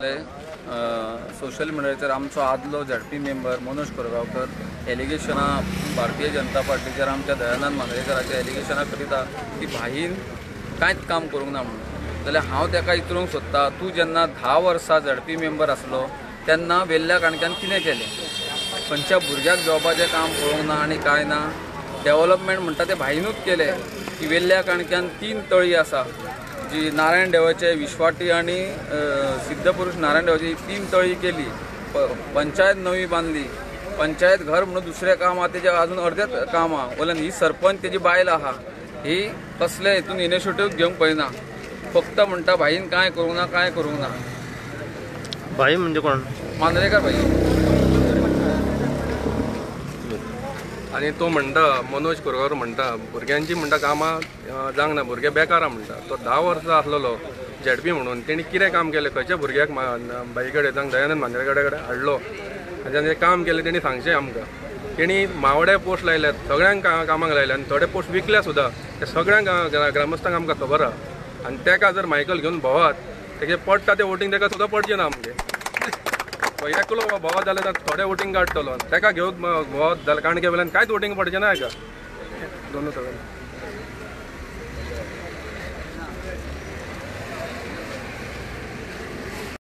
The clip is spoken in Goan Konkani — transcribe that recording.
सोशल मिडियाचेर आमचो आदलो झेडपी मेंबर मनोज कोरगांवकर एलिगेशनां भारतीय जनता पार्टीचेर आमच्या दयानंद मांद्रेकराचे एलिगेशनां करिता की भाईन कांयच काम करूंक ना म्हणून. जाल्यार हांव ताका विचारूंक सोदता, तूं जेन्ना 10 वर्सां झेडपी मेंबर आसलो तेन्ना वेल्ल्या काणक्यान कितें केलें? खंयच्या भुरग्याक जॉबाचें काम पळोवंक ना आनी कांय ना. डेवलपमेंट म्हणटा तें भाईनूच केलें की वेल्ल्या काणक्यान 3 तळी आसा, जी नारायण देवाचे विश्वाटी आनी सिद्धपुरुष नारायण देवाची 3 तळी केली, पंचायत नवी बांदली, पंचायत घर म्हणून दुसरें काम आहा तेजें अजून अर्देच काम आहा. वयल्यान ही सरपंच तेजी बायल आहा, ही कसले हितून इनिशिएटीव घेवंक पळयना, फक्त म्हणटा भाईन कांय करूंक ना, कांय करूंक ना. भाई म्हणजे कोण? मांद्रेकर भाई. आनी तो म्हणटा मनोज कोरगांवकर म्हणटा भुरग्यांची म्हणटा कामां जावंक ना, भुरगे बेकार म्हणटा. तो 10 वर्सां आसलेलो झेडपी म्हणून तेणी कितें काम केलें? खंयच्या भुरग्याक बाई कडेन जावं दयानंद मांद्रेकरा कडेन हाडलो आनी जें काम केलें तेणी सांगचें आमकां. तेणी मावडे पोस्ट लायल्यात, सगळ्यांक कामाक लायले आनी थोडे पोस्ट विकल्या सुद्दां, ते सगळ्यांक ग्रामस्थांक आमकां खबर आहा. आनी तेका जर मायकल घेवन भोंवत तेजें पडटा तें वोटींग तेका सुद्दां पडचें ना आमगें. एकलो भोंवत जाल्यार थोडे वोटींग काडटलो, तेका घेवन भोंवत जाल्यार काणके वयल्यान कांयच वोटींग पडचें ना हेका. दोनूच सगळें.